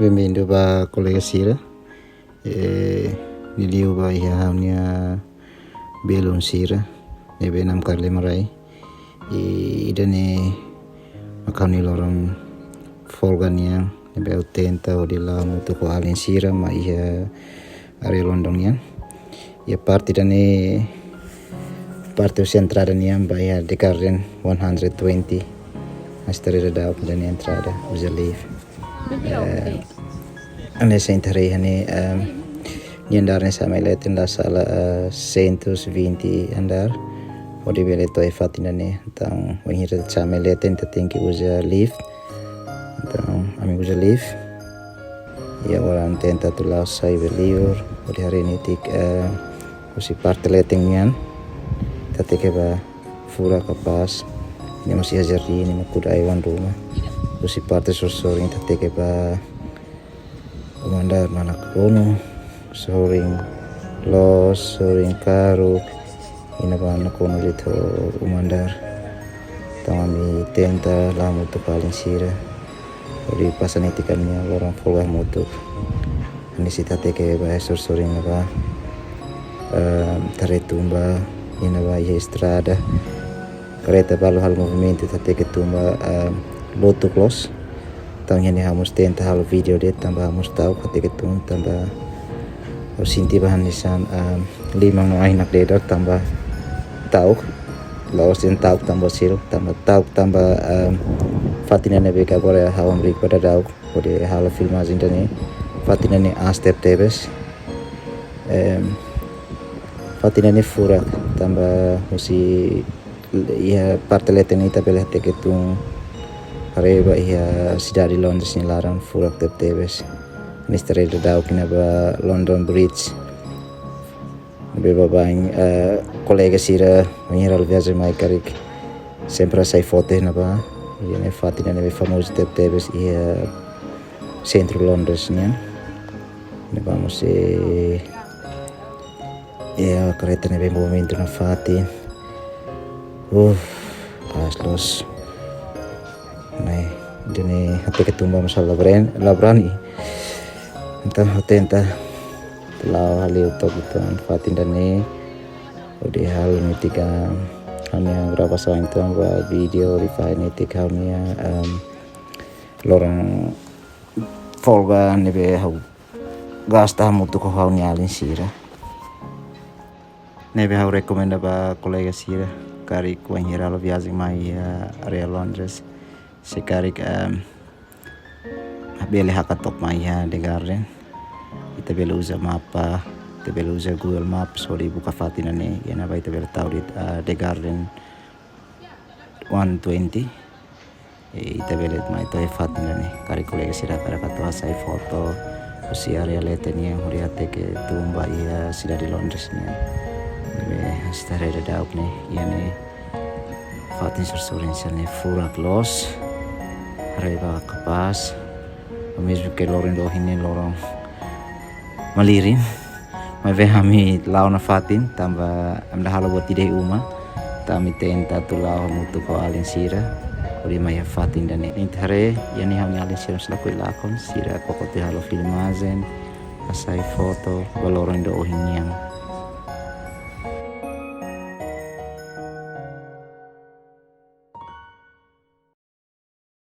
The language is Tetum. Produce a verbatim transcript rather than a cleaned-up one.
Benvindu ba kolega sira. Eh, liuliu ba iha ha'u-nia belun sira ne'ebé namkari lemarai. I ida-ne'e mak ha'u-nia loron folga nian ne'ebé ha'u tenta hodi la'o hamutuk ho alin sira mai iha área London nian. Iha parte ida-ne'e, parte husi entrada nian ba iha The Garden one hundred twenty. Mas ita haree daudauk ida-ne'e entrada, uza lift. Eh, hanesan ita haree iha ne'e, em, nia andár ne'e sa'e mai leten, la sala, eh, cento e vinte andár. Hodi bele to'o iha fatin ida-ne'e. Entaun, bainhira sa'e mai leten, ita tenke uza lift. Entaun, ami uza lift. I agora ami tenta atu la'o sai ba liur, hodi haree netik, eh, husi parte leten nian, ita hateke ba furak, kapás. Ne'e mós iha jardín, ne'e mak kuda ai-oan ruma. Husi parte sorin-sorin ita hateke ba uma andár mak nakonu, sorin loos, sorin karuk, iha ne'ebá nakonu liu to'o uma andár. Entaun ami tenta la'o hamutuk ho alin sira hodi pasa netik ami-nia loron folga hamutuk. Hanesan ita hateke ba sorin-sorin ne'ebá, ehm, ita haree tun ba iha ne'ebá iha estrada. Karreta balu halo movimentu, ita hateke tun ba, ehm, lotuk loos. Entaun iha ne'e ha'u mós tenta halo vídeo de'it, tanba ha'u mós ta'uk hateke tun, tanba ha'u sente ba hanesan, ehm, liman no ahi nakdedar, tanba ta'uk. La'ós de'it ta'uk tanba sel, tanba ta'uk tanba, ehm, fatin ida-ne'ebé ke agora ha'u hamriik ba daudauk hodi halo filmajen ida-ne'e. Fatin ida-ne'e aas tebetebes. Em, fatin ida-ne'e furak, tanba husi iha parte leten ita bele hateke tun, haree ba iha sidade Londres nia laran, furak tebetebes. Hanesan ita haree daudauk iha ne'ebá London Bridge. Ne'ebé baibain, eh, kolega sira bainhira halo viajen mai karik sempre hasai foto iha ne'ebá. Iha ne'e fatin ida-ne'ebé famozu tebetebes iha sentru Londres nian. Ne'ebá mós, eh, iha karreta ne'ebé movimentu nafatin. Uh, aas loos. Ne'e, ida-ne'e hateke tun ba mós la bren-, la brani. Entaun ha'u tenta la'o hale'u to'o uitoan fatin ida-ne'e. Hodi halo netik ha'u-nia gravasaun uitoan ba vídeo hodi fahe netik ha'u-nia, em, loron folga ne'ebé ha'u gasta hamutuk ho ha'u-nia alin sira. Ne'ebé ha'u rekomenda ba kolega sira, karik bainhira halo viajen mai iha área Londres, se karik, em, bele hakat took mai iha The Garden. Ita bele uza mapa, ita bele uza Google Maps hodi buka fatin ida-ne'e, iha ne'ebá ita bele tau de'it, eh, The Garden one twenty. Eh, ita bele mai to'o iha fatin ida-ne'e. Karik kolega sira hakarak atu hasai foto husi área leten nian hodi hateke tun ba iha sidade Londres nian. Ne'ebé hanesan ita haree daudauk ne'e, iha ne'e fatin sorin-sorin sira-ne'e furak loos. Haree ba kapás. Mezmu ke loron ida ohin ne'e loron malirin. Maibé ami la'o nafatin, tanba ami la halo buat ida iha uma. Entaun ami tenta atu la'o hamutuk ho alin sira hodi mai iha fatin ida-ne'e. Ita haree, iha ne'e ha'u-nia alin sira mós lakohi lakon, sira koko tiha halo filmajen, hasai foto ba loron ida ohin nian.